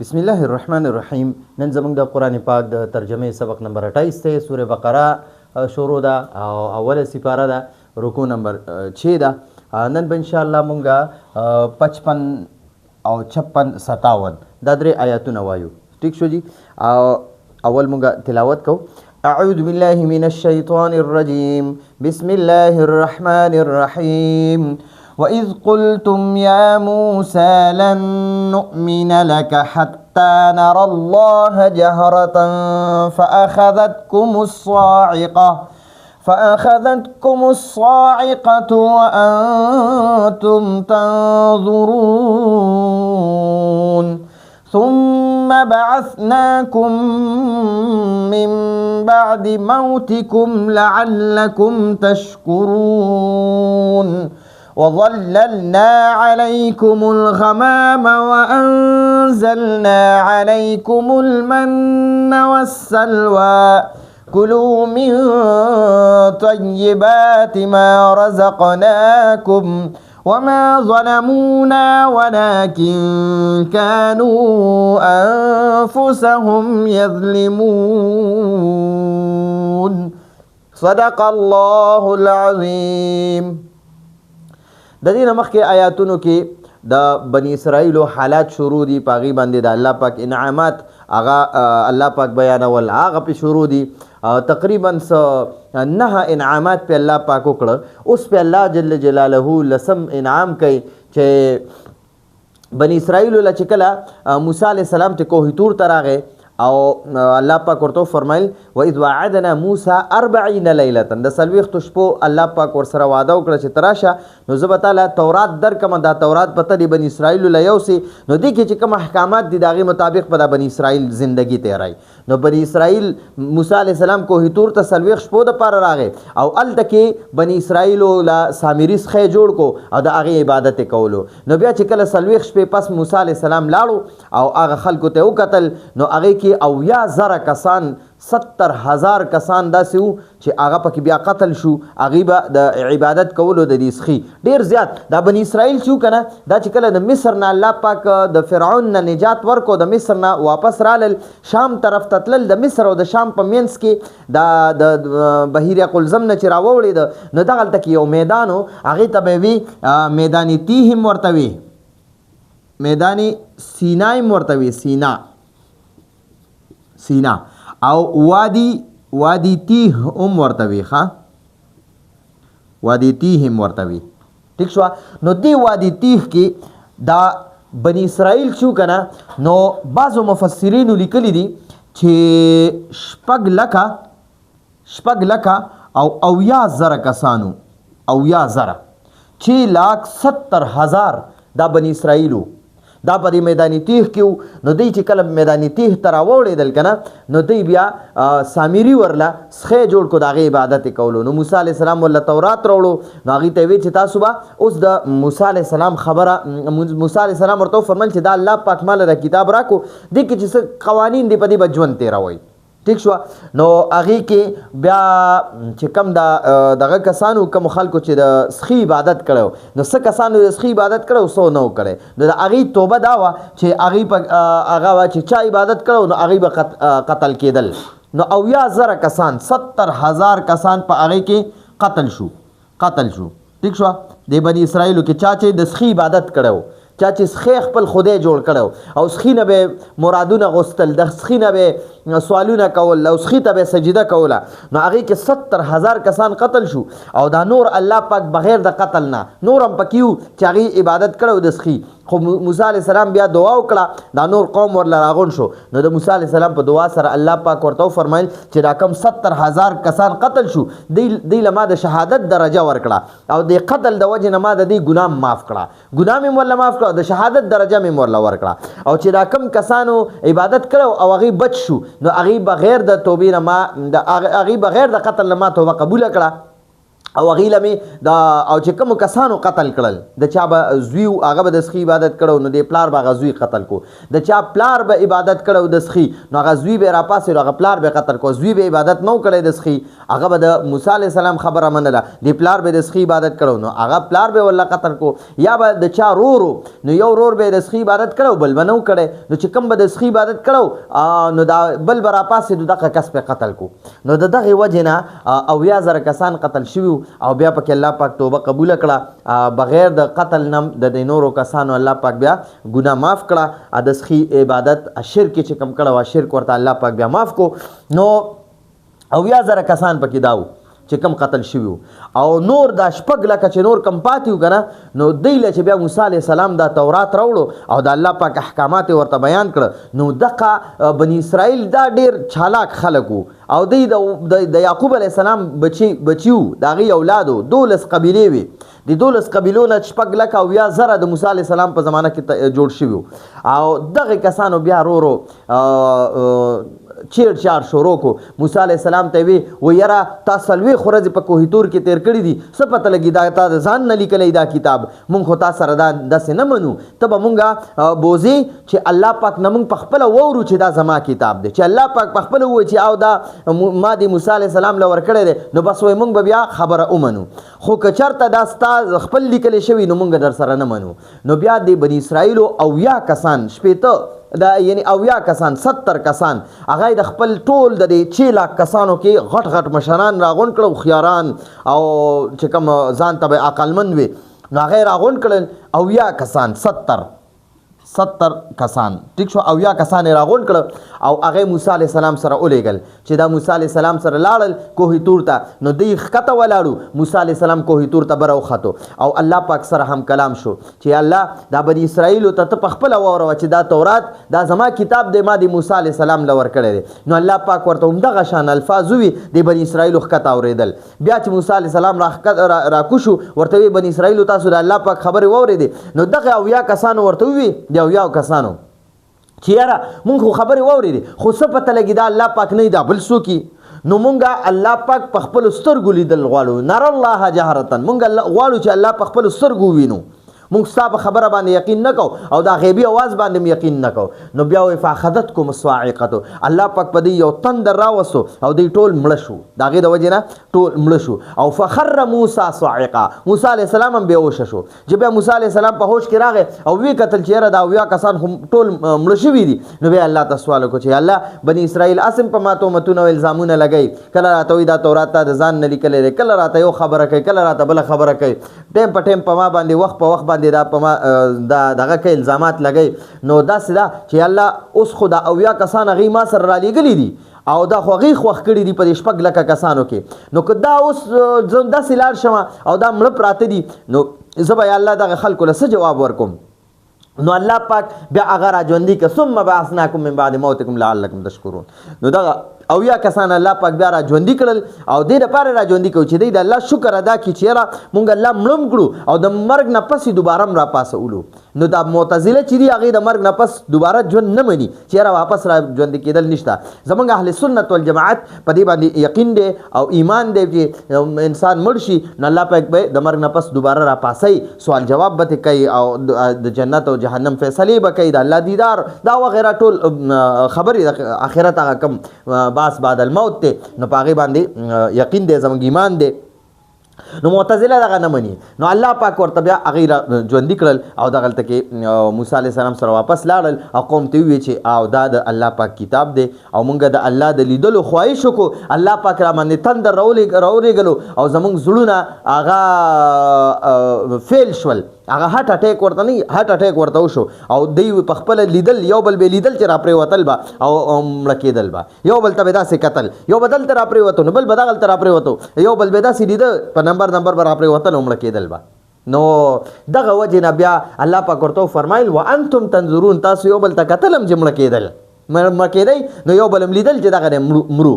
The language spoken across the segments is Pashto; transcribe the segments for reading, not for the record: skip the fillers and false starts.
بسم الله الرحمن الرحیم. نن زموږ د قرآن پاک د ترجمې سبق نمبر 28 دی. سوره بقره شروع ده او اوله سپاره ده، رکوع نمبر 6 ده. نن به انشاءالله مونږ 55 او 56 57 دا درې آیاتونه وایو. ټیک شو جی؟ او اول مونږ تلاوت کوو. أعوذ بالله من الشيطان الرجيم. بسم الله الرحمن الرحيم. وإذ قلتم يا موسى لن نؤمن لك حتى نرى الله جهرة فأخذتكم الصاعقة وأنتم تنظرون. ثم بعثناكم من بعد موتكم لعلكم تشكرون. وظللنا عليكم الغمام وأنزلنا عليكم المن والسلوى. كلوا من طيبات ما رزقناكم وما ظلمونا ولكن كانوا أنفسهم يظلمون. صدق الله العظيم. د دې نه مخکې آیاتونو کې د بني اسرائیلو حالات شروع دي، په هغې باندې د الله پاک انعامات هغه الله پاک بیانول، هغه پې شروع دي. تقریبا څه 9 انعامات پې الله پاک وکړه. اوس پې الله جل جلاله لسم انعام کوي چې بني اسرائیلو له چې کله موسی علیه السلام ته کوه طور ته راغی او الله پاک ورته وفرمایل واذ وعدنا موسی 40 لیلة، د 40 شپو الله پاک ورسره وعده وکړه چې ته راشه نو زه به تا له تورات درکړم، دا تورات به ته د بني اسرائیلو له یوسې، نو دې کې چې کوم احکامات دي د هغې مطابق به د بني اسرائیل زندګي تېروي. نو بني اسرائیل موسی علیه السلام کوه طور ته 40 شپو دپاره راغی او هلته کې بني اسرائیلو له سامري سخی جوړ کو او د هغې عبادت یې کولو. نو بیا چې کله 40 شپې پس موسی علیه السلام لاړو او هغه خلکو ته یې وکتل، نو هغې کې 70,000 کسان، 70,000 کسان داسې وو چې هغه پکې بیا قتل شو. هغوی به د عبادت کولو د دې سخي ډېر زیات. دا بني اسرائیل چې وو که نه، دا چې کله د مصر نه الله پاک د فرعون نه نجات ورکړو، د مصر نه واپس رالل، شام طرف ته تلل، د مصر او د شام په منځ کې دا د بحیره قلزم نه چې راووړېده، نو دغلته کې یو میدان و، هغې ته به وي میدان تیه هم ورته وي، میدان سینا هم ورته وي، سینا سینا او وادي تیه هم ورته وي، ښه وادي تیه هم ورته وي. ټیک شوه؟ نو دې وادي تیه کې دا بني اسرائیل چې وو که نه، نو بعضو مفسرینو لیکلي دي چې 6,70,000 کسانو، 70,000، 6,70,000 دا بني اسرائیلو دا په دې میدان تیه کې وو. نو دوی چې کله میدان تیه ته راوړېدل که نه، نو دوی بیا سامري ورله سخی جوړ کړو، د هغې عبادت یې کولو. نو موسی علیه السلام ورله تورات راوړو، نو هغوی ته یې ویل چې تاسو به اوس د موسی علیه السلام خبره، موسی علیه السلام ورته وفرمیل چې دا الله پاک ماله دا کتاب راکړو، دې کې چې څه قوانین دي په دې به ژوند تېروئ. ټیک شوه؟ نو هغې کې بیا چې کوم دا دغه کسانو، کوم خلکو چې د سخي عبادت کړی و، نو څه کسانو د سخي عبادت کړی و، څو نه و کړی. نو د هغې توبه دا وه چې هغې په هغه وه چې چا عبادت کړی و، نو هغې به قتل کېدل. نو 70,000 کسان، 70,000 کسان په هغې کې قتل شو، قتل شو. ټیک شوه؟ د بني اسرائیلو کې چا چې د سخي عبادت کړی و، چا چې سخی خپل خدای جوړ کړی و او سخي نه به مرادونه غوښتل، د سخي نه به سوالونه کول او سخي ته به سجده کوله، نو هغې کې 70,000 کسان قتل شو. او دا نور الله پاک بغیر د قتل نه نور هم پکې وو چې هغې عبادت کړی و د سخي. خو موسی علیه السلام بیا دعا وکړه، دا نور قوم ورله راغونډ شو. نو د موسی علیه السلام په دعا سره الله پاک ورته وفرمایل چې دا کم 70,000 کسان قتل شو، دی له ما د شهادت درجه ورکړه او د قتل د وجې نه ما د دې ګناه معاف کړه، ګناه مې ورله معاف کړه، د شهادت درجه مې ورله ورکړه. او چې دا کم کسانو عبادت کړو او هغې بچ شو، نو هغې بغیر د توبې نه ما، د هغې بغیر د قتل نه ما توبه قبوله کړه. او هغې له مې د او چې کومو کسانو قتل کړل، د چا به زوی و هغه به د سخي عبادت کړی نو د پلار به هغه زوی قتل کو، د چا پلار به عبادت کړی د سخي نو هغه زوی به راپاڅېدو هغه پلار به قتل کو، زوی به عبادت نه و کړی د سخي هغه به د موسی علیه السلام خبره منله، د پلار به د سخي عبادت کړی نو هغه پلار به ورله قتل کو، یا به د چا رور و نو یو رور به د سخي عبادت کړی بل به نه و کړی، نو چې کوم به د سخي عبادت کړی نو دا بل به راپاڅېدو دغه کس به قتل کو. نو د دغې وجې نه 70,000 کسان قتل شوي او بیا پکې الله پاک توبه قبوله کړه، بغیر د قتل نم د دې نورو کسانو الله پاک بیا ګناه معاف کړه، د سخي عبادت شرک چې کوم کړی وه شرک ورته الله پاک بیا معاف کو. نو 70,000 کسان پکې دا وو چې کم قتل شوي وو، او نور دا 6 لکه چې نور کم پاتې وو که نه، نو دوی له چې بیا موسی علیه السلام دا تورات راوړو او د الله پاک احکامات یې ورته بیان کړه، نو دقه بني اسرائیل دا ډېر چالاک خلک وو، او دوی د یعقوب علیه السلام بچي وو، د هغې اولاد وو، 12 قبیلې وې، د 12 قبیلو نه 6,70,000 د موسی علیه السلام په زمانه کې جوړ شوي وو. او دغه کسانو بیا رو رو چیړ چاړ شروع کو، موسی علیه السلام ته وی و یاره تا 40 ورځې په کوه طور کې تیر کړي دي، څه پته لګي دا تا د ځان نه لیکلی دا کتاب، مونږ خو تا سره دا داسې نه منو، ته به مونږه بوځې چې الله پاک نه مونږ په خپله واورو چې دا زما کتاب دی، چې الله پاک په خپله ووایي چې او دا ما د موسی علیه السلام له ورکړی دی، نو بس وایي مونږ به بیا خبره ومنو، خو که چېرته دا ستا خپل لیکلی شوي نو مونږ در سره نه منو. نو بیا د بني اسرائیلو 70 کسان شپېته دا یعنی 70 کسان 70 کسان هغه د خپل ټول د دې 6 لاک کسانو کې غټ غټ مشران راغونډ کړل، هوښیاران او چې کوم ځان ته به عقلمند وي، نو هغه یې راغونډ کړل 70 کسان 70 کسان، ټیک شو، 70 کسان یې راغونډ کړل او هغه موسی علیه السلام سره ولېږل چې دا موسی علیه السلام سره لاړل کوه طور ته، نو دوی ښکته ولاړو، موسی علیه السلام کوه طور ته بره وختو او الله پاک سره هم کلام شو چې الله دا بني اسرائیلو ته ته په خپله واوروه چې دا تورات دا زما کتاب دی، ما د موسی علیه السلام له ورکړی دی. نو الله پاک ورته همدغه شان الفاظ ووي، د بني اسرائیلو ښکته اورېدل. بیا چې موسی علیه السلام راکوشو ورته وی بني اسرائیلو تاسو د الله پاک خبرې واورېدې، نو دغه 70 کسانو ورته ووی د 70 کسانو چې یاره مونږ خو خبرې واورېدې خو څه پته لګي دا الله پاک نه دا بل څوک، نو مونږ الله پاک په خپلو سترګو لیدل غواړو، نر الله جهرتاً، مونږ غواړو چې الله په خپلو سترګو ووینو، مونږ ستا په خبره باندې یقین نه کوو او دا غیبي اواز باندې هم یقین نه کوو. نو بیا وایي فاخذتکم الصاعقة، الله پاک په دې یو تندر راوستو او دوی ټول مړه شو، د هغې د وجې نه ټول مړه شو. او فخر موسی صاعقه، موسی علیه السلام هم بېهوشه شو. چې بیا موسی علیه السلام په هوش کې راغی او ویې کتل چې یاره دا 70 کسان خو ټول مړه شوي دي، نو بیا الله ته سوال وکړو چې الله بني اسرائیل هسې هم په ما تهمتونه او الزامونه لګوي، کله راته وایي دا تورات تا د ځان نه لیکلی دی، کله راته یو خبره کوي، کله راته بله خبره کوي، ټایم په ټایم په ما باندې وخت په وخت باندې دا په ما دا دغه کوي الزامات لګوي. نو داسې ده چې الله اوس خو دا 70 کسان هغوی ما سره رالیږلي دي او دا خو هغوی خوښ کړي دي په دې 6 لکه کسانو کې، نو که دا اوس زه داسې لاړ شم او دا مړه پراته دي نو زه به یا الله دغه خلکو له څه جواب ورکوم؟ نو الله پاک بیا هغه راژوندي که ثم بعثناکم من بعد موتکم لعلکم تشکرون. نو دغه 70 کسان الله پاک بیا راژوندي کړل او دې دپاره راژوندي کړو چې دوی د الله شکر ادا کړي چې یاره مونږ الله مړم کړو او د مرګ نه پس یې دوباره هم راپاڅولو. نو دا معتزله چې دي هغې د مرګ نه پس دوباره ژوند نه مني چې یاره واپس را ژوندي کېدل نشته. زمونږ اهل سنت والجماعت په دې باندې یقین دی او ایمان دی چې انسان مړ شي نو الله پاک به د مرګ نه پس دوباره راپاڅوي، سوال جواب به ترې کوي او د جنت او جهنم فیصلې به کوي، د الله دیدار دا وغیره ټول خبرې د آخرت هغه کوم باس بعد الموت دی، نو په هغې باندې یقین دی، زمونږ ایمان دی. نو معتزله دغه نه مني، نو الله پاک ورته بیا هغوی را ژوندي کړل او دغلته کې موسی علیه السلام سره واپس لاړل او قوم ته وویل چې او دا د الله پاک کتاب دی او مونږ د الله د لیدلو خواهش وکړو، الله پاک را باندې تندر راولېږلو او زمونږ زړونه هغه فیل شول، هغه هارټ اټیک ورته نه هارټ اټیک ورته وشو او دوی په خپله لیدل، یو بل به لیدل چې راپرېوتل به او مړه کېدل به، یو بل ته به داسې کتل، یو به دلته راپرېوتو نو بل به دغلته راپرېوتو، یو بل به داسې لیده په نمبر نمبر به راپرېوتل او مړه کېدل به. نو دغه وجې نه بیا الله پاک ورته وفرمایل وانتم تنظرون، تاسو یو بل ته کتل هم چې مړه کېدل، مړه کېدی نو یو بل هم لیدل چې دغه دی مرو.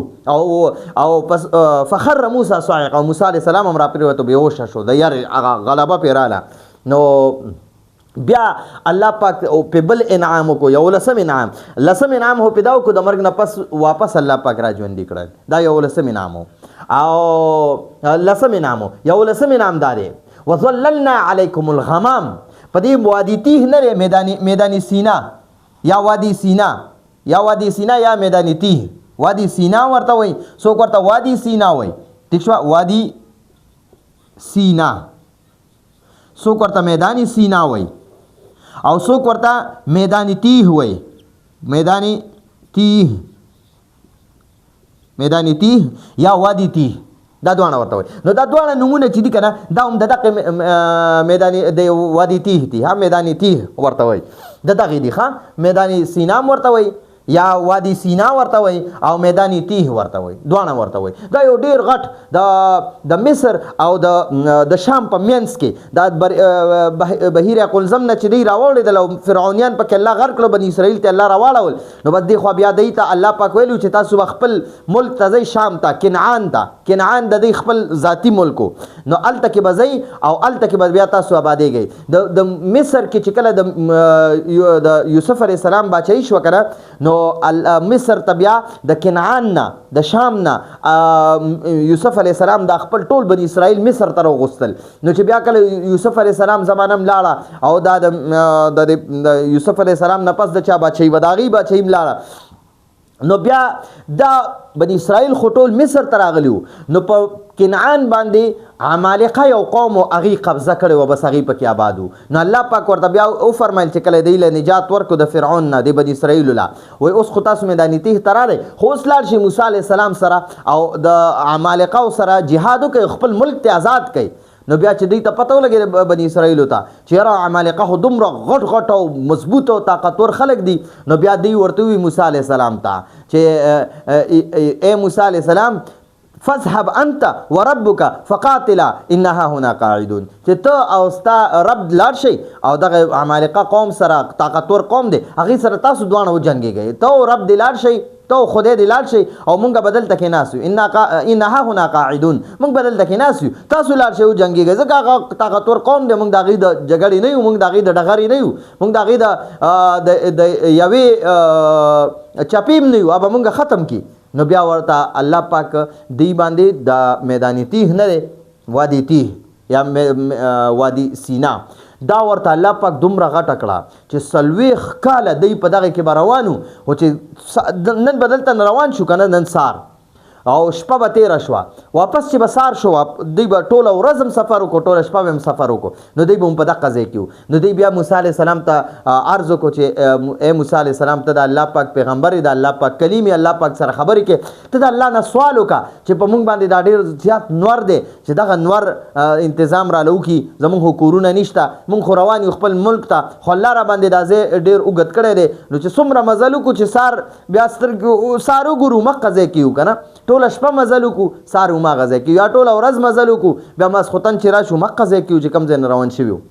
او پس فخر موسی صاعقه، او موسی علیه السلام هم راپرېوتو بېهوشه شو، د یارې هغه غلبه پرې راله. نو بیا الله پاک او په بل انعام وکړو، یو لسم انعام، لسم انعام هو پیدا وکړو، د مرګ نه پس واپس الله پاک را ژوندي کړل، دا یو لسم انعام و. او لسم انعام، یولسم انعام دا دی وظللنا علیکم الغمام. په دې وادي تیه نه دی، میدان سینا یا وادي سینا، یا وادي سینا یا میدان تیه، وادي سینا ورته وایي، څوک ورته وادي سینا وایي، ټیک شوه، وادي سینا، څوک ورته میدان سینا وایي، او څوک ورته میدان تیه وایي، میدان تیه، میدان تیه یا وادي تیه، دا دواړه ورته وایي. نو دا دواړه نومونه چې دي که نه، دا هم د دغه میدان د وادي تیه دي، ها میدان تیه ورته وایي، د دغې دي، ښه میدان سینا هم ورته وایي، یا وادي سینا ورته وایي، او میدان تیه ورته وایي، دواړه ورته وایي. دا یو ډېر غټ د مصر او د شام په منځ کې د بحیر قلزم نه چې دی راوړېدل او فرعونیان پکې الله غرق کړل، بني اسرائیل ته الله راواړول. نو بس دې خوا بیا دی ته الله پاک ویلو چې تاسو به خپل ملک ته ځئ، شام ته، کنعان ته، کنعان د دې خپل ذاتي ملک و، نو هلته کې به ځئ او هلته کې به بیا تاسو آبادېږئ. د مصر کې چې کله د یوسف علیه السلام باچایي شوه که نه، نو مصر ته بیا د کنعان نه، د شام نه، یوسف علیه السلام دا خپل ټول بني اسرائیل مصر ته راوغوستل. نو چې بیا کله یوسف علیه السلام زمانه هم لاړه او دا د یوسف علیه السلام نه پس د چا باچایي وه، د هغې باچایي هم لاړه، نو بیا دا بني اسرائیل خو ټول مصر ته راغلي وو. نو په کنعان باندې عمالقه یو قوم و، هغې قبضه کړې وه، بس هغې پکې آباد وو. نو الله پاک ورته بیا وفرمایل چې کله دی له نجات ورکړو د فرعون نه، د بني اسرائیلو له، وایي اوس خو تاسو میدان تیه ته راغلی، خو اوس لاړ شئ موسی علیه السلام سره او د عمالقه سره جهاد وکړئ، خپل ملک ته آزاد کړئ. نو بیا چې دوی ته پته ولګېده بني اسرائیلو ته چې یاره عمالقه خو دومره غټ غټ او مضبوط او طاقتور خلک دي، نو بیا دوی ورته وویل موسی علیه السلام ته چې ای موسی علیه السلام فاذهب انت وربك فقاتلا انها هنا قاعدون، چې ته او ستا رب لاړ شئ او دغه عمالقه قوم سره، طاقتور قوم دی، هغې سره تاسو دواړه وجنګېږئ، ته او رب دې لاړ شئ، ته او خدای دې لاړ شئ او مونږ به دلته کې ناست یو، انها هنا قاعدون، مونږ به دلته کې ناست یو، تاسو لاړ شئ وجنګېږئ، ځکه هغه طاقتور قوم دی، مونږ د هغې د جګړې نه یو، مونږ د هغې د ډغرې نه یو، مونږ د هغې د یوې چپې هم نه یو، هغه به مونږ ختم کړي. نو بیا ورته الله پاک دی باندې د میدان تیه نه دی، وادي تیه یا وادي سینا، دا ورته الله پاک دومره غټه کړه چې 40 کاله دی په دغه کې به روان وو، خو چې نن به دلته نه روان شو که نه، نن سهار او شپه به تېره شوه، واپس چې به سهار شو، دوی به ټوله ورځ هم سفر وکړو، ټوله شپه به هم سفر وکړو، نو دوی به هم په دقه ځای کې وو. نو دوی بیا موسی علیه السلام ته عرض وکړو چې ای موسی علیه السلام، ته د الله پاک پیغمبر یې، د الله پاک کلیم یې، الله پاک سره خبرې کوې، ته د الله نه سوال وکړه چې په موږ باندې دا ډېر زیات نور دی، چې دغه نور انتظام راله وکړي، زموږ خو کورونه نشته، موږ خو روان یو خپل ملک ته، خو الله را باندې دا ځای ډېر اوږد کړی دی، نو چې څومره مزل وکړو چې سهار بیا سترګې سهار وګورو مخه ځای کې یو که نه، ټوله شپه مزل وکړو سهار هماغه ځای کې یو، یا ټوله ورځ مزل وکړو بیا ماسخوتن چې راشو مخه ځای کې یو چې کوم ځای نه روان شوي وو.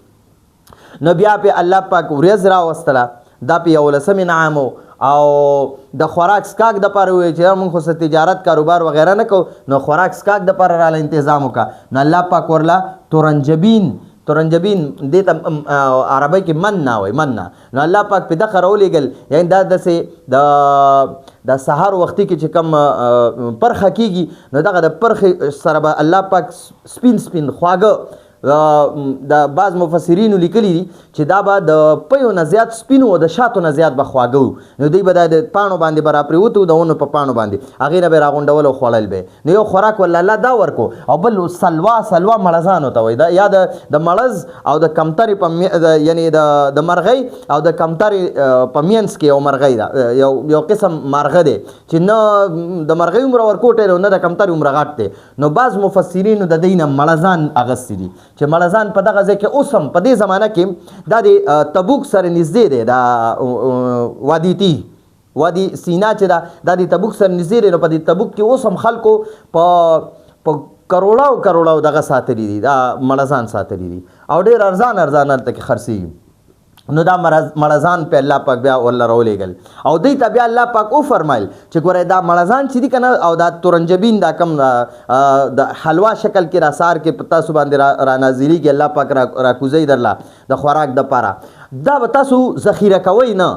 نو بیا پې الله پاک ورځ راوستله، دا پې یولسم انعام و، او د خوراک څښاک دپاره وویل چې یاره موږ خو څه تجارت کاروبار وغیره نه کوو، نو خوراک څښاک دپاره راله انتظام وکړه. نو الله پاک ورله تورنجبین دې ته عربۍ کې منّا وایي، منّا. نو الله پاک پې دغه راولېږل، یعنې دا داسې د سهار وختي کې چې کوم پرخه کېږي، نو دغه د پرخې سره به الله پاک سپین سپین خواږه، د بعض مفسرینو لیکلي دي چې دا به د پیو نه زیات سپین وو، د شاتو نه زیات به خواږه وو. نو دوی به دا د پاڼو باندې به راپرېوتو، د ونو په پاڼو باندې هغې نه به یې راغونډول او خوړل به یې. نو یو خوراک ورله الله دا ورکو، او بل سلوا مړزانو ته وایي، دا یا د مړز او د کمترې په یعنې د مرغۍ او د کمترې په منځ کې یو مرغۍ ده، یو قسم مرغه دی چې نه د مرغۍ عمره ورکوټی دی او نه د کمترې عمره غټ دی. نو بعض مفسرینو د دوی نه مړزان اغوستي دي چې مړزان په دغه ځای کې اوس هم په دې زمانه کې دا د تبوک سره نږدې دی، دا وادي تی وادي سینا چې ده دا د تبوک سره نږدې دی. نو په دې تبوک کې اوس هم خلکو په کروړاو کروړاو دغه ساتلي دي، دا مړزان ساتلي دي او ډېر ارزان ارزان هلته کې خرڅېږي. نو دا مړزان په الله پاک بیا ورله راولېږل، او دوی ته بیا الله پاک وفرمایل چې ګورئ دا مړزان چې دي که نه، او دا تورنجبین دا کوم د حلوا شکل کې را سهار کې په تاسو باندې را نازلېږي، الله پاک را کوزوي درله د خوراک دپاره، دا به تاسو ذخیره کوئ نه،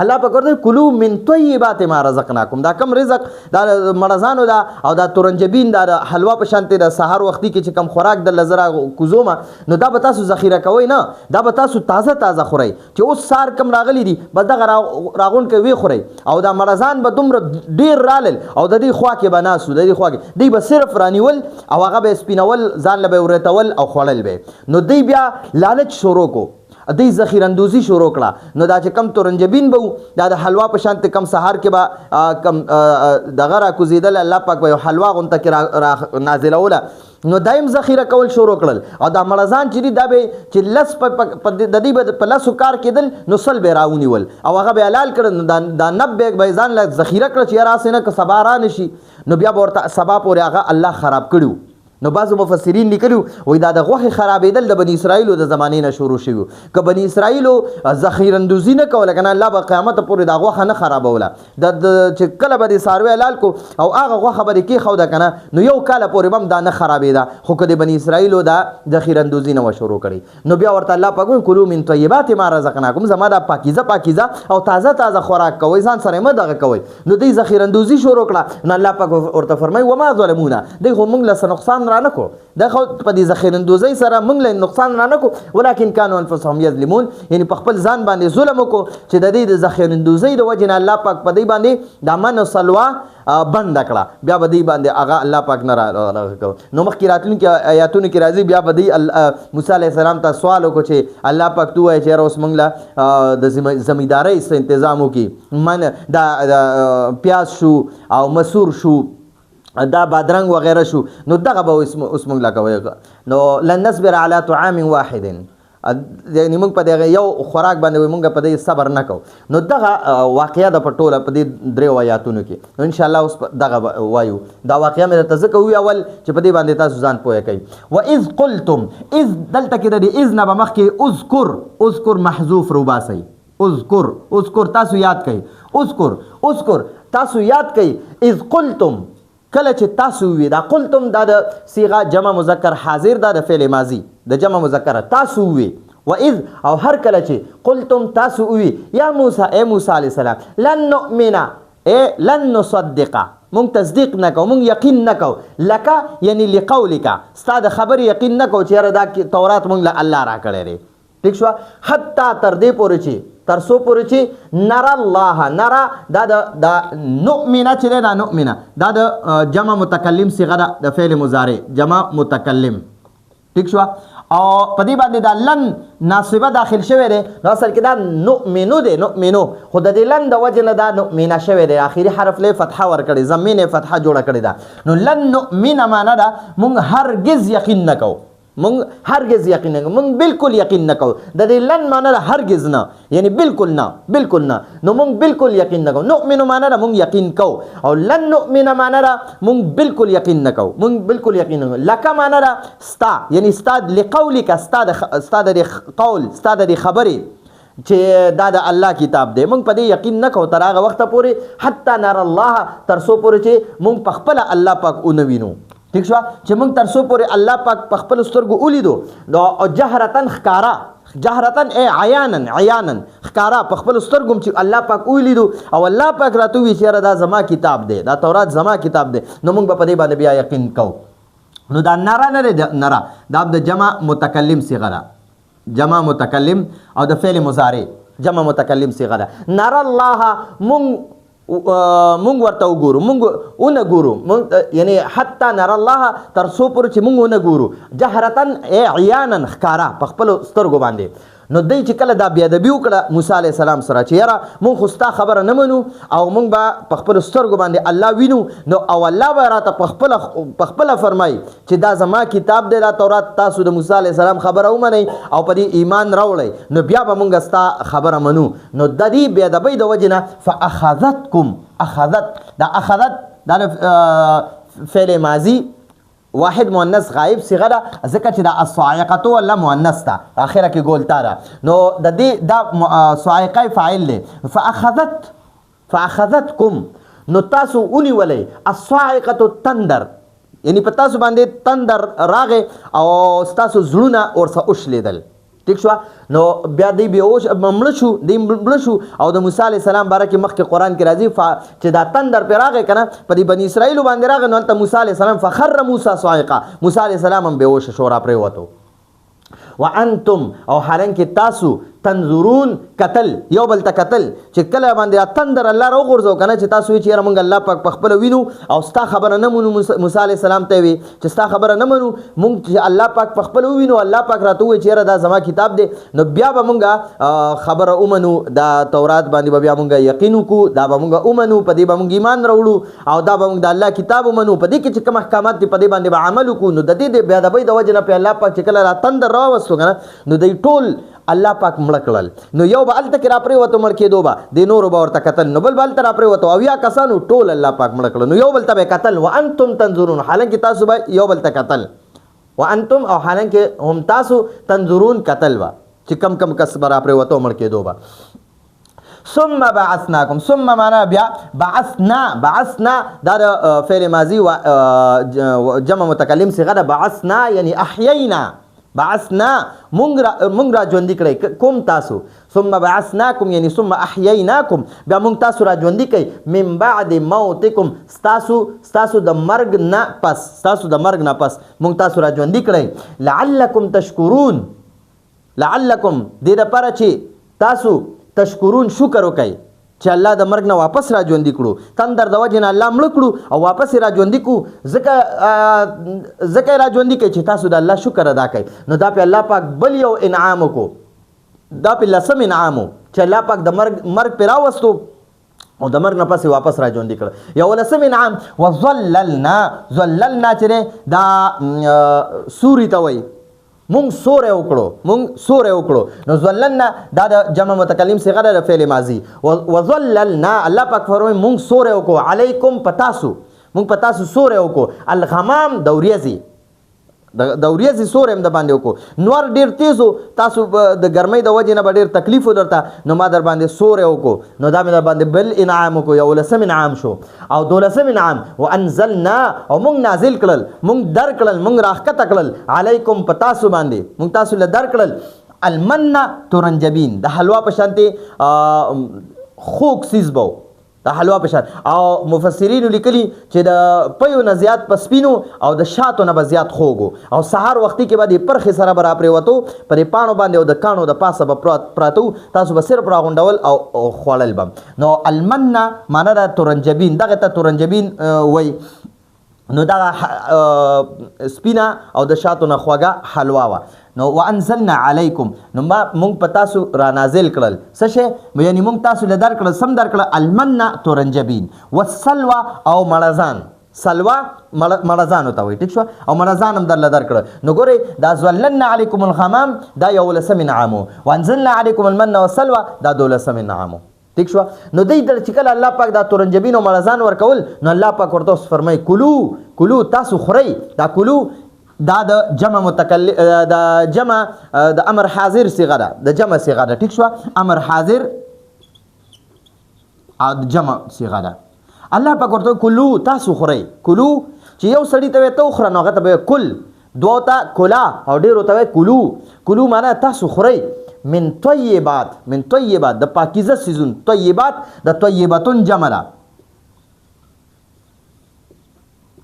الله پاک ورته کلو من طیبات ما رزقناکم، دا کم رزق دا مړزانو دا او دا تورنجبین دا حلوا په شانته د سحر وختي کې چې کم خوراک د لزرا کوزوما، نو دا به تاسو ذخیره کوئ نه، دا به تاسو تازه تازه خورئ چې اوس سار کم راغلي دي بس دغه راغون کوي وی خورئ. او دا مړزان به دومره ډیر رالل او د دې خوا کې به ناسو، د دې خوا کې دوی به صرف رانیول او هغه به سپینول، ځان له به ورتول او خوړل به. نو دوی بیا لالچ شروع کو، دوی ذخیره اندوزي شروع کړه. نو دا چې کم تورنجبین به وو، دا د حلوا په شان کم سهار کې به کم دغه را کوزېدل، الله پاک به یو حلوا غونته کې را نازلوله، نو دایم ذخیره کول شروع کړل. او دا مړزان چې دي دا به چې لس د دې به په لسو کار کېدل نو 100 به راونیول او هغه به حلال کړل. نو دا 90 به ځان له ذخیره کړه چې یاره هسې نه که سبا را نه شي، نو بیا به ورته سبا پورې هغه الله خراب کړي وو. نو بعضو مفسرین لیکلي وایي دا د غوښې خرابېدل د بني اسرائیلو د زمانې نه شروع شوي وو. که بني اسرائیلو ذخیره اندوزي نه کوله که نه، الله به قیامت پورې دا غوښه نه خرابوله. چې کله به دې څاروی حلال کو او هغه غوښه به دې کېښوده که نه، نو یو کاله پورې به هم دا نه خرابېده. خو که د بني اسرائیلو دا ذخیره اندوزي نه وه شروع کړې، نو بیا ورته الله پاک وایي کلو من طیبات ما رزقناکم، زما دا پاکیزه پاکیزه او تازه تازه خوراک کوئ، ځان سره مه دغه کوئ. نو دوی ذخیره اندوزي شروع کړه. نو الله پاک ورته فرمایي وما ظلمونا، دوی خو موږ له څه نقصان را نه کو، دا خو په دې ذخیره اندوزۍ سره موږ له نقصان را نه کو، ولکن کانوا انفسهم یظلمون، یعنی په خپل ځان باندې ظلم وکړو چې د دې د ذخیره اندوزۍ د وجې نه الله پاک په دې باندې د من او سلوا بنده کړه. بیا به دې باندې هغه الله پاک نه را کو. نو مخکې راتلونکي آیاتونو کې راځي، بیا به دې موسی علیه السلام ته سوال وکړو چې الله پاک ته ووایه چې یاره اوس موږ له د زمیندارۍ څه انتظام وکړي، من دا پیاز شو او مسور شو، دا بادرنګ وغیره شو، نو دغه به اوس موږ له کوي. نو لن نصبر علی طعام واحد، یعنی موږ په دغه یو خوراک باندې وایي موږ په دې صبر نه کوو. نو دغه واقعه ده په ټوله په دې دریو آیاتونو کې. نو انشاءالله اوس دغه وایو. دا واقعه مې درته ځکه وویل اول چې په دې باندې تاسو ځان پوهه کړئ. واذ قلتم، اذ دلته کې د دې اذ نه به مخکې اذکر، اذکر محذوف روباسئ، اذکر، اذکر تاسو یاد کړئ، اذکر، اذکر تاسو یاد کړئ. اذ قلتم، کله چې تاسو وی، دا قلتم دا د صیغه جمع مذکر حاضر ده د فعل ماضي د جمع مذکر، تاسو وی. واذ او هر کله چې قلتم تاسو وی، یا موسی، ای موسی علیه السلام، لن نؤمن، ای لن نصدق، مونږ تصدیق نه کوو، مونږ یقین نه کوو، لکه یعنی لقولک، ستا د خبرې یقین نه کوو چې یاره دا تورات مونږ له الله راکړی دی. ټیک شوه؟ حتی تر دې پورې چې تر څو پورې چې نرا الله، نرا دا د دا نؤمنه چې دی، دا نؤمنه دا د جمع متکلم صیغه ده د فعل مضارع، جمع متکلم. ټیک شوه؟ او په دې باندې دا لن ناصبه داخل شوی دی، نو اصل کې دا نؤمنو دی، نؤمنو، خو د دې لن د وجې نه دا نؤمنه شوی دی، آخري حرف له فتحه ورکړې، ضمې نه فتحه جوړه کړې ده. نو لن نؤمنه معنا ده مونږ هرګز یقین نه کوو، مونږ هرګز یقین نه کوو، مونږ بالکل یقین نه کوو. د دې لن معنا ده هرګز نه، یعنی بالکل نه، بالکل نه، نو مونږ بالکل یقین نه کوو. نؤمنو معنا ده مونږ یقین کوو، او لن نؤمنه معنا ده مونږ بالکل یقین نه کوو، مونږ بالکل یقین نه کوو. لکه معنا ده ستا، یعنی ستا لقولک، ستا د ستا د دې قول، ستا د دې خبرې چې دا د الله کتاب دی، مونږ په دې یقین نه کوو تر هغه وخته پورې حتی نر الله، تر څو پورې چې مونږ په خپله الله پاک ونه وینو. ټیک شوه؟ چې مونږ تر څو پورې الله پاک په خپلو سترګو ولیدو، نو جهرتن ښکاره، جهرتن ای عیانن، عیانن ښکاره په خپلو سترګو چې الله پاک ولیدو او الله پاک راته ووایي چې یاره دا زما کتاب دی، دا تورات زما کتاب دی، نو مونږ به په دې باندې بیا یقین کوو. نو دا نره نه دی، نره دا د جمع متکلم صیغه ده، جمع متکلم او د فعل مضارع جمع متکلم صیغه ده. نره الله، مونږ ورته وګورو، مونږ ونه ګورو، مونږ یعنی حتی نر الله تر څو پورې چې مونږ ونه ګورو، جهرتن ای عیانن ښکاره په خپلو سترګو باندې. نو دوی چې کله دا بېادبي وکړه موسی علیه السلام سره چې یاره مونږ خو ستا خبره نه منو او مونږ به په خپلو سترګو باندې الله وینو، نو او الله به راته په خپله فرمایي چې دا زما کتاب دی، دا تورات، تاسو د موسی علیه السلام خبره ومنئ او په دې ایمان راوړئ، نو بیا به مونږ ستا خبره منو. نو د دې بېادبۍ د وجې نه فاخذتکم، اخذت، دا اخذت دا فعل ماضي واحد مؤنث غائب صيغه ده، ځکه چې دا الصاعقه ولا مؤنث ده، اخره کې ګول تا ده، نو د دې دا صاعقه فاعل دی. فاخذتکم، نو تاسو ونیولئ الصاعقه تندر، یعنی په تاسو باندې تندر راغی او ستاسو زړونه ورڅخه وشلېدل. ټیک شو. نو بیا دی بیهوش مړه شو، دی مړه شو. او د موسی علیه السلام باره کې مخکې قرآن کې راځي چې دا تندر پرې راغی که نه، په دې بني اسرائیلو باندې راغی، نو هلته موسی علیه السلام فخر موسی صاعقه، موسی علیه السلام هم بېهوشه شو، راپرېوتو. وانتم او حالانکه تاسو تنظرون قتل، یو بل ته قتل چې کله باندې تندر الله راوغورځو کنه، چې تاسو چې یاره مونږ الله پاک په خپل وینو او ستا خبره نه منو، موسی علیه السلام ته وی چې ستا خبره نه منو مونږ، چې الله پاک په خپل وینو، الله پاک راته وی چې یاره دا زما کتاب دی، نو بیا به مونږ خبره ومنو، دا تورات باندې به بیا مونږ یقین وکړو، دا به مونږ ومنو، په دې به مونږ ایمان راوړو او دا به مونږ د الله کتاب ومنو، په دې کې چې کوم احکامات دي په دې باندې به عمل وکړو. نو د دې د بې ادبۍ د وجې نه پرې الله پاک چې کله را تندر راوستو که نه، نو دی ټول الله پاک مړه کړل. نو یو به هلته کې راپرېوتو، مړ کېدو به، د نورو به ورته کتل، نو بل به هلته راپرېوتو، او یا کسانو ټول الله پاک مړه کړل. نو یو بل ته به کتل، وانتم تنظرون، حالانکه تاسو به یو بل ته کتل، وانتم او حالانکه هم تاسو تنظرون کتل به چې کم کم کس به راپرېوتو، مړ کېدو به. ثم بعثناکم، ثم معنا بیا بعثنا، بعثنا دا د فعل ماضي و جمع متکلم صيغه ده. بعثنا یعنی احیینا، بعثنا مونږ را ژوندي کړئ کوم تاسو. ثم بعثناکم یعنی ثم احییناکم، بیا مونږ تاسو را ژوندي کړئ من بعد موتکم، ستاسو د مرګ نه پس، ستاسو د مرګ نه پس مونږ تاسو را ژوندي کړئ. لعلکم تشکرون، لعلکم دې دپاره چې تاسو تشکرون شکر وکئ چې الله د مرګ نه واپس را ژوندي کړو، تندر د وجې نه الله مړه کړو او واپس یې را ژوندي کړو، ځکه یې را ژوندي کړئ چې تاسو د الله شکر ادا کړئ. نو دا پې الله پاک بل یو انعام وکړو، دا پې لسم انعام و چې الله پاک د مرګ پې راوستو او د مرګ نه پس یې واپس را ژوندي کړ. یولسم انعام وظللنا، ظللنا چې دی دا سوري ته وایي، مونږ سوری وکړو، مونږ سوری وکړو. نو ظللنا دا د جمع متکلم صيغه ده د فعل ماضي. وظللنا الله پاک فرمایي مونږ سوری وکړو، علیکم په تاسو، مونږ په تاسو سوری وکړو. الغمام د وریځې، د وریځې سوری هم د باندې وکړو. نور ډېر تیز و، تاسو د ګرمۍ د وجې نه به ډېر تکلیف و درته، نو ما در باندې سوری وکړو، نو دا مې در باندې بل انعام وکړو، یولسم انعام شو. او دولسم انعام وانزلنا، او مونږ نازل کړل، مونږ در کړل، مونږ راښکته کړل علیکم په تاسو باندې، مونږ تاسو له در کړل المن تورنجبین، د حلوا په شانتې خوږ څیز به و، د حلوا په شان. او مفسرینو لیکلي چې د پیو نه زیات په سپینو او د شاتو نه به زیات خوږ و، او سهار وختي کې به د پرخې سره به راپرېوتو په دې پاڼو باندې او د کاڼو د پاسه به پراته وو، تاسو به صرف راغونډول او خوړل به. نو المن معنا ده تورنجبین، دغه ته تورنجبین وایي. نو دغه سپینه او د شاتو نه خوږه حلوا وه. نو وانزلنا علیکم، نو ما مونږ په تاسو را نازل کړل څه شی، یعنی مونږ تاسو له در کړل، سم در کړل المن تورنجبین والسلوى او مړزان، سلوا مړزانو ته وایي، ټیک شوه، او مړزان هم درله در کړل. نو ګورئ دا ظللنا علیکم الغمام دا یولسم انعام و، وانزلنا علیکم المن والسلوى دا دولسم انعام و، ټیک شوه. نو دی در چې کله الله پاک دا تورنجبین او مړزان ورکول، نو الله پاک ورته اوس فرمایي کلو، کلو تاسو خورئ. دا کلو دا د جمع متکلم، د جمع د امر حاضر صيغه ده، د جمع صيغه ده، ټیک شوه، امر حاضر او د جمع صيغه ده. الله پاک ورته کلو تاسو خورئ، کلو چې یو سړي ته وایي ته وخوره، نو هغه ته به وایي کل، دوو ته کلا او ډېرو ته وایي کلو. کلو معنا تاسو خورئ. من طیبات، من طیبات د پاکیزه سیزون، طیبات د طیبتون جمع ده،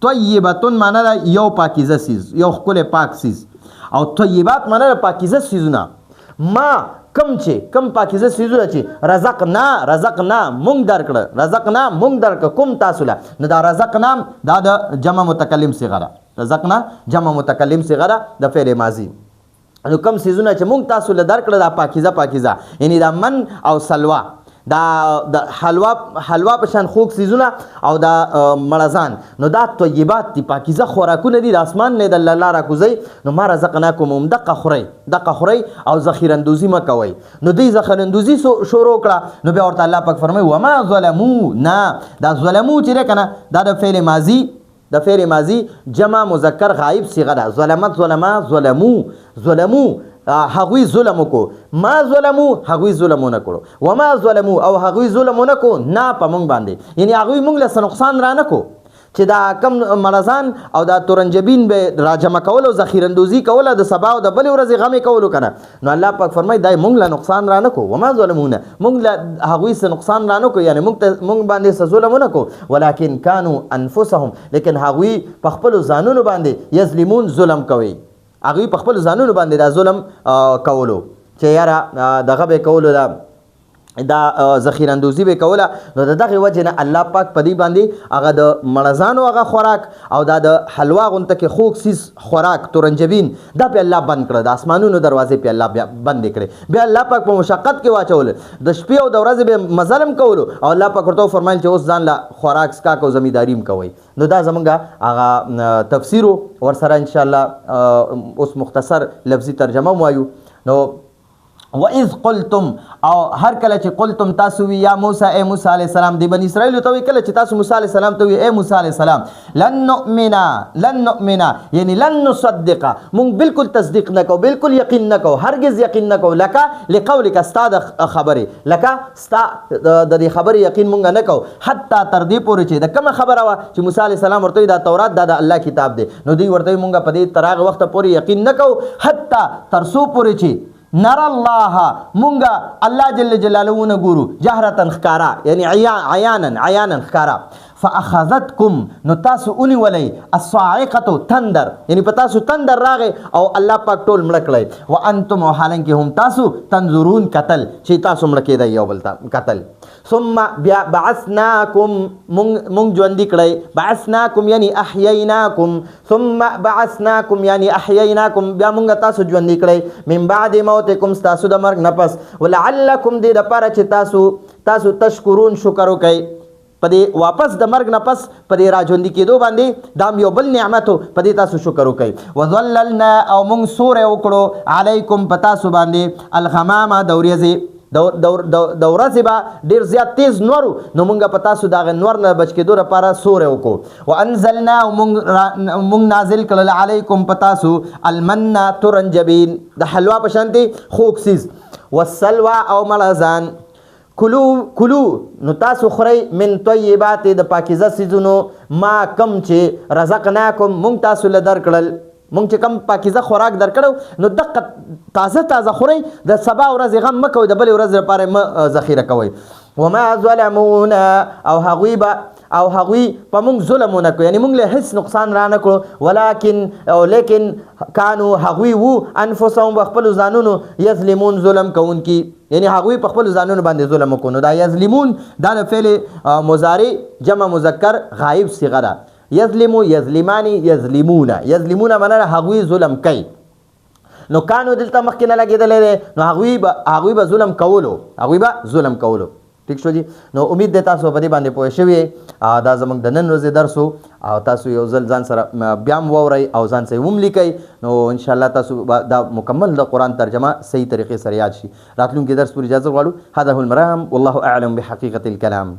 طیبتون معنا ده یو پاکیزه سیز، یو ښکلی پاک سیز، او طیبات معنا ده پاکیزه سیزونه. ما کم چې کم پاکیزه سیزونه چې رزقنا، رزقنا مونږ درکړه، رزقنا مونږ درکړه کوم تاسو له، نو دا رزقنا دا د جمع متکلم صیغه ده، رزقنا جمع متکلم صیغه ده د فعل ماضي. نو کم سیزونه چې مونږ تاسو له درکړه دا پاکیزه، پاکیزه یعنی دا من او سلوا، دا د حلوا په شان خوږ سیزونه او دا مړزان، نو دا طیبات دي، پاکیزه خوراکونه دي، د اسمان نه د الله راکوزوي. نو ما رزقناکم هم دقه خورئ، دقه خورئ او ذخیره اندوزي مه کوئ. نو دوی ذخیره اندوزي شروع کړه، نو بیا ورته الله پاک فرمایي وما ظلمونا، دا ظلمو چې دی که نه دا د فعل ماضي، د فعل ماضي جمع مذکر غایب صیغه ده، ظلمت ظلما ظلمو، ظلمو هغوی ظلم وکړو، ما ظلمو هغوی ظلم ونه کړو، وما ظلمو او هغوی ظلم ونه کړو نه په مونږ باندې، یعنی هغوی مونږ له څه نقصان را نه کړو. چې دا کم مړزان او دا تورنجبین به راجمع کول او ذخیرندوزی کوله د سبا او د بلې ورځې غم یې کولو که نه. نو الله پاک فرمایي دا یې مونږ له نقصان را نه کو، وما ظلمونه، مونږ له هغوی څه نقصان را نه کو، یعنې مونږ ته مونږ باندې څه ظلم ونه کو، ولکن کانو انفسهم، لیکن هغوی په خپلو ځانونو باندې یظلمون ظلم کوي، هغوی په خپلو ځانونو باندې دا ظلم کولو چې یاره دغه به یې کولو، دا دا ذخیره اندوزي به کوله. نو د دغې وجې نه الله پاک په دې باندې هغه د مړزانو هغه خوراک او دا د حلوا غونته کې خوږ څیز خوراک تورنجبین دا پې الله بند کړه، د اسمانونو دروازې پې الله بیا بندې کړې، بیا الله پاک په مشقت کې واچول، د شپې او د ورځې به مظلم کولو او الله پاک ورته وفرمایل چې اوس ځان له خوراک څکاک او زمینداري هم کوئ. نو دا زمونږ هغه تفسیر ورسره انشاءالله اوس مختصر لفظي ترجمه هم وایو. نو واذ قلتم، او هر کله چې قلتم تاسو وی یا موسی، ای موسی علیه السلام، دی بنی اسرائیل ته وی کله چې تاسو موسی علیه السلام ته وی ای موسی علیه السلام، لن نؤمنا، لن نؤمنا یعنی لن نصدق، مونږ بالکل تصدیق نه کو، بالکل یقین نه کو، هرگز یقین نه کو، لکه لقولک ستا د خبرې، لکه ستا د دې خبرې یقین مونږ نه کو، حتی تر دې پورې چې د کومه خبره وه چې موسی علیه السلام ورته دا تورات دا د الله کتاب دی، نو دوی ورته مونږ په دې تر هغه وخته پورې یقین نه کو حتی تر څو پورې چې نرى الله، مونږ الله جل جلاله ونه ګورو، جهرة ښکاره، یعنی عیانا، عیانا ښکاره. فاخذتکم، نو تاسو ونیولئ الصاعقة تندر، یعنی په تاسو تندر راغی او الله پاک ټول مړه کړئ، وانتم، او حالانکه هم تاسو تنظرون کتل چې تاسو مړه کېدئ یو بل ته کتل. ثم بیا بعثناکم، مونږ ژوندي کړئ، بعثناکم یعنی احییناکم، ثم بعثناکم یعنی احییناکم، بیا مونږ تاسو ژوندي کړئ من بعد موتکم، ستاسو د مرګ نه پس، ولعلکم، دې دپاره چې تاسو تشکرون شکر وکئ. په دې واپس د مرګ نه پس په دې راژوندي کېدو باندې دا هم یو بل نعمت و، په دې تاسو شکر وکئ. وظللنا، او مونږ سوری وکړو علیکم په تاسو باندې الغمامه، د ورځې د ورځې به ډېر زیات تیز نور و، نو مونږ په تاسو د هغه نور نه بچ کېدو لپاره سوری وکړو. وانزلنا، او مونږ نازل کړل علیکم په تاسو المن تورنجبین، د حلوا په شانتې خوږ څیز، والسلوى او مړزان. کلو کلو، نو تاسو خورئ من طیبات، د پاکیزه څیزونو، ما کم چې رزقناکم، مونږ تاسو له درکړل، مونږ چې کم پاکیزه خوراک درکړو نو دقه تازه تازه خورئ، د سبا ورځې غم مه کوئ، د بلې ورځې لپاره مه ذخیره کوئ. وما ظلمونا، او هغوی په مونږ ظلم ونه کړو، یعنی مونږ له هیڅ نقصان را نه کړو، ولکن او لیکن کانو هغوی وو انفسهم په خپلو ځانونو یظلمون ظلم کوونکي، یعنی هغوی په خپلو ځانونو باندې ظلم وکړو. نو دا یظلمون دا د فعل مضارع جمع مذکر غایب صیغه ده، یظلم یظلمان یظلمون، یظلمون معنا هغوی ظلم کوي، نو کانو دلته مخکې نه لګېدلی دی، نو هغوی به ظلم کولو، هغوی به ظلم کولو. ټیک شو جی. نو امید دی تاسو په دې باندې پوه شوي. دا زموږ د نن ورځې درس و، او تاسو یو ځل ځان سره بیا هم واورئ او ځان سره هم لیکئ، نو انشاءالله تاسو به دا مکمل د قرآن ترجمه صحیح طریقې سره یاد شي. راتلونکي درس پورې اجازه غواړو. هذا هو المرام والله اعلم بحقیقة الكلام.